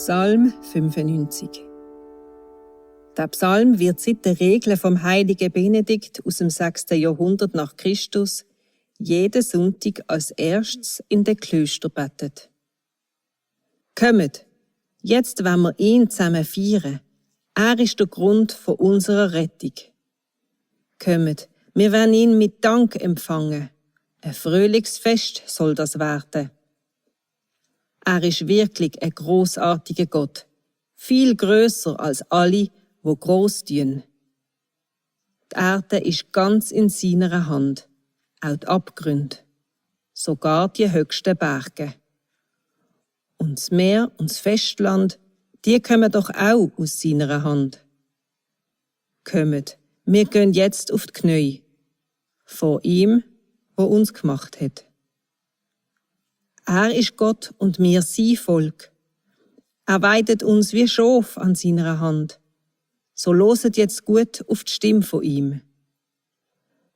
Psalm 95. Der Psalm wird seit der Regel vom heiligen Benedikt aus dem 6. Jahrhundert nach Christus jeden Sonntag als erstes in den Klöstern betet. Kommt, jetzt wollen wir ihn zusammen feiern. Er ist der Grund von unserer Rettung. Kommt, wir werden ihn mit Dank empfangen. Ein fröhliches Fest soll das werden. Er ist wirklich ein grossartiger Gott, viel grösser als alle, wo gross tun. Die Erde ist ganz in seiner Hand, auch die Abgründe, sogar die höchsten Berge. Und das Meer und das Festland, die kommen doch auch aus seiner Hand. Kommt, wir gehen jetzt auf die Knie, vor ihm, wo uns gemacht hat. Er ist Gott und wir sein Volk. Er weidet uns wie Schaf an seiner Hand. So loset jetzt gut auf die Stimme von ihm.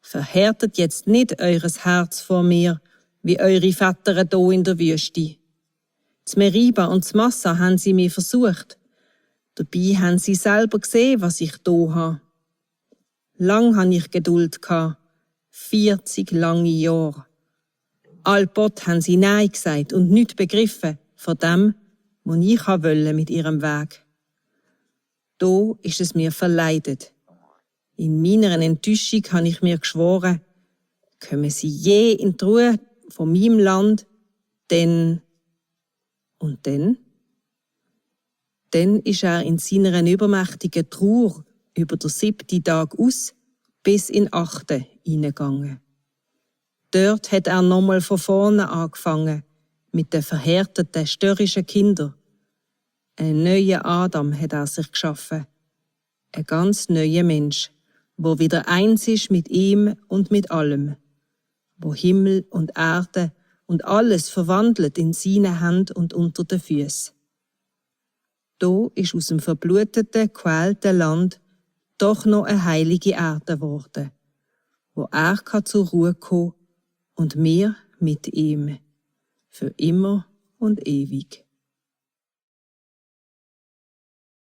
Verhärtet jetzt nicht eures Herz vor mir, wie eure Väter da in der Wüste. Z Meriba und z Massa haben sie mich versucht. Dabei haben sie selber gesehen, was ich da habe. Lang han ich Geduld gehabt, 40 lange Jahre. Allbot haben sie Nein gesagt und nichts begriffen von dem, was ich wollte mit ihrem Weg. Da ist es mir verleidet. In meiner Enttäuschung habe ich mir geschworen, kommen sie je in die Ruhe von meinem Land, denn... Und dann? Dann ist er in seiner übermächtigen Trauer über den 7. Tag aus bis in den 8. hineingegangen. Dort hat er nochmal von vorne angefangen, mit den verhärteten, störrischen Kindern. Einen neuen Adam hat er sich geschaffen. Ein ganz neuer Mensch, wo wieder eins ist mit ihm und mit allem. Wo Himmel und Erde und alles verwandelt in seine Hände und unter den Füßen. Da ist aus dem verbluteten, gequälten Land doch noch eine heilige Erde geworden, wo er zur Ruhe kommen kann und wir mit ihm, für immer und ewig.